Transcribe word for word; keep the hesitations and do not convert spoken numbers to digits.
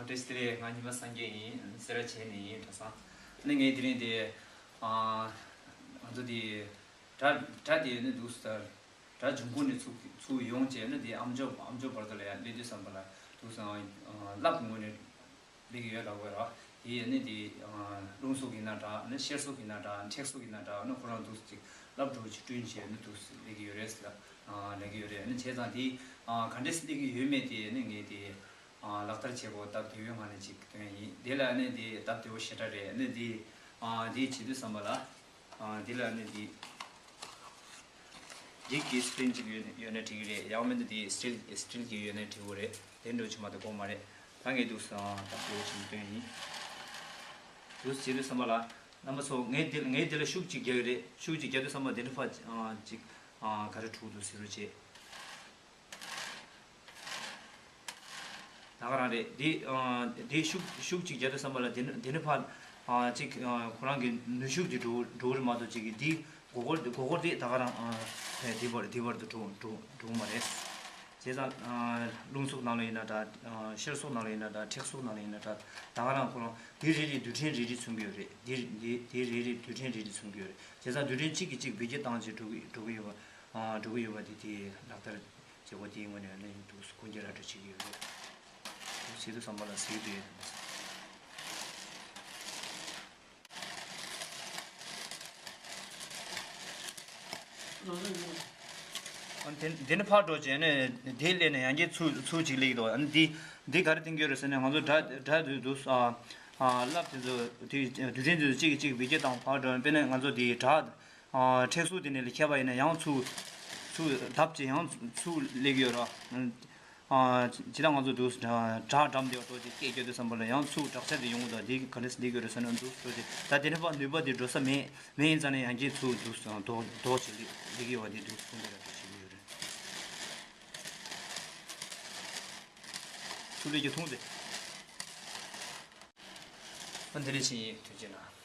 བཀྲ་ཤིས་བདེ་ལེགས། ང་ཉི་མ་སངས་རྒྱས་ཡིན། སེ་ར་བྱེས་ནས་ཡིན། གྲྭ་ཚང་། ཨ་ནི་ངས་དེ་རིང་འདི་ཨ་ང་ཚོ་འདི་སྒྲ་སྒྲ་དེ་ནི་འདུག་ཟེར། སྒྲ་འབྱུང་ཁུངས་ནས་ཚུར་ཚུར་ཡོང་བྱས་ནི་དེ་ཨམ་ཅོག་ཨམ་ཅོག་བར་དུ་ལ་ཡང་སླེབས་དུས་ཙམ་པ་ལ་འདུག་ཟེར། ཨ་རླབས་ཀྱི་ངོས་ནས་སླེབས་ཀྱི་ཡོད་ལབ་དགོས་ར། དེ་ཡིན་ནི་དེ་ཨ་རླུང་འཚུབ་ཡིན་ན་འདྲ། ཨ་ནི་གཤེར་འཚུབ་ཡིན་ན་འདྲ། མཁྲེགས་འཚུབ་ཡིན་ན་འདྲ། ཨ་ནི་ཁོ་རང་འདུག་ཅིག་རླབས་འགྲོ་ཅིག་བསྐྲུན་བྱས་ནི་འདུག་སླེབས་ཀྱི་ཡོད་རེད་ཟེར། ཨ་སླེབས་ཀྱི་ཡོད་རེད། ཨ་ནི་བྱས་ཙང་དེ་ཨ་ག་འདྲས་སླེབས་ཀྱི་ཡོད་མེད་དེ་ནི་ངས་དེ། ཨ་ལག་བསྟར་བྱེད་དགོས་སྟབས་བདེ་བོའི་ངང་ནས་ཅིག་སྟོན་ཡིན། དེ་ལ་ནི་དེ་སྟབས་བདེ་བོ་ཞེ་དྲག་རེད། ནི་དེ་ཨ་དེ་བྱེད་དུས་ཙམ་པ་ལ་ཨ་དེ་ལ་ནི་དེ་འགྲིག་གི་སི་ཀི་རིན་ཅིག་ཡོད་ཡོད་ན་འགྲིག་གི་རེད། ཡང་མིན་ན་དེ་སི་ཊིལ་སི་ཊིལ་གྱི་ཡོད་ན་འགྲིག་གི་རེད། དེ་འདྲ་བྱེད་མ་ཐུབ་དགོས་མ་རེད། ད་ངས་འདུག་སེ་སྟབས་བདེ་བོ་ཞིག་སྟོན་ཡིན། འདུག་སེ་བྱེད་དུས་ཙམ་པ་ལ་རྣམ་པ་ཚོ་ངས་དེ་ངས་དེ་ལ་ཤུགས་ཅིག་རྒྱག་གི་རེད། ཤུགས་ཅིག་རྒྱག་དུས་ཙམ་པ་དེ་འདྲ་ཕར་ཨ་ཅིག་ཨ་ག་རེ་འགྲོ་འདུག་ཟེར་རོ་བྱེད། ད་ག་རང་རེད། འདི་ཨ་འདི་ཤུགས་ཤུགས་ཅིག་རྒྱག་དུས་ཙམ་པ་ལ་འདི་ནི་འདི་ནི་ཕར་ཨ་ཅིག་ཨ་ཁོ་རང་གི་ནུས་ཤུགས་འདི་འགྲོ་འགྲོ་གི་རེད་མ་གཏོགས་ཅིག་གི་འདི་མགོ་སྐོར་འདི་མགོ་སྐོར་འདི་ད་ག་རང་ཨ་འདི་བར་འདི་བར་དུ་འགྲོ་འགྲོ་འགྲོ་གི་མ་རེད། བྱས་ཙང་ཨ་རླུང་འཚུབ་ནང་ལ་ཡིན་ན་འདྲ། ཨ་གཤེར་འཚུབ་ནང་ལ་ཡིན་ན་འདྲ། མཁྲེགས་འཚུབ་ནང་ལ་ཡིན་ན་འདྲ། ད་ག་རང་ཁོ་རང་འདི་རེ་རེ་རྡུལ་ཕྲན་རེ་རེ་མཚོན་གྱི་ཡོད་རེད། འདི་འདི་འདི་རེ་རེ་རྡུལ་ཕྲན་རེ་རེ་མཚོན་གྱི་ཡོད་རེད། བྱས་ཙང་རྡུལ་ཕྲན་གཅིག་གིས་གཅིག་འབུད་རྒྱུ་བཏང་བྱས་འགྲོ་གི་འགྲོ་གི་ཡོད་པ་ཨ་འགྲོ་གི་ཡོད་པ་འདི་དེ་ལག་བསྟར། བྱེད་སྒོ་དེའི་ངོས་ནས་ནི་འདུག་སེ་སྐུ་འགྱེད་ར་སྤྲོད་བྱེད་ཀྱི་ཡོད་རེད། འདུག་སེ་བྱེད་དུས་ཙམ་པ་ལ་ཟེར་གྱི་འདུག་ཡོད། ཨ་དེ་དེ་ནི་ཕར་འགྲོ་བྱས་ནས་དེ་སླེབས་ནས་ཡང་བསྐྱར་ཚུར་ཚུར་ཅིག་སླེབས་ཀྱི་འདུག་ཨ་ནི་འདི་འདི་ག་རེ་བསྟན་གྱི་ཡོད་རེད་ཟེར་ན། ང་ཚོ་སྒྲ་སྒྲ་འདུག་འདུག་ཨ་ཨ་རླབས་དེ་ཚོ་དེ་རྡུལ་ཕྲན་དེ་ཚོ་གཅིག་གིས་གཅིག་འབུད་རྒྱུ་དང་། ཕར་འགྲོ་དཔེར་ན་ང་ཚོ་དེ་སྒྲ་ཨ་མཁྲེགས་འཚུབ་དེ་ནས་ལ་ཁྱེར་བ་ཡིན་ན་ཡང་ཚུར་ཚུར་བརྡབས་བྱས་ཡང་ཚུར་སླེབས་ཀྱི་ཡོད་རེད། ཨ་ཇི་ལྟར་ང་ཚོ་འདུག་སྒྲ་སྒྲ་འགྲམ་དེ་བ་ཏོག་ཙམ་སྐད་རྒྱག་དུས་ཙམ་པ་ལ་ཡང་ཚུར་དྲག་ཆར་དེ་ཡོང་གི་འདུག་དེ་ག་འདྲས་སེ་སླེབས་ཀྱི་ཡོད་རེད་ཟེར་ན། འདུག་ཏོག་ཙམ་ད་དེ་ནས་ཕར་ནུས་པ་དེ་འགྲོ་ས་མེད་མེད་ཡིན་ཙང་ནས་ཡང་བསྐྱར་ཚུར་འདུག་སྒྲོག་སྒྲོག་བྱེད་ལེ་ལེ་གི་བ་དེ་འདུག་སེ་འདི་ར་འདྲ་བྱེད་ཀྱི་ཡོད་རེད། ཚུར་ལེ་གི་ཐུང་དེ། ཨ་འདི་ལས་ཕྱིན་ཡིན། ཐུགས་རྗེ་གནང་།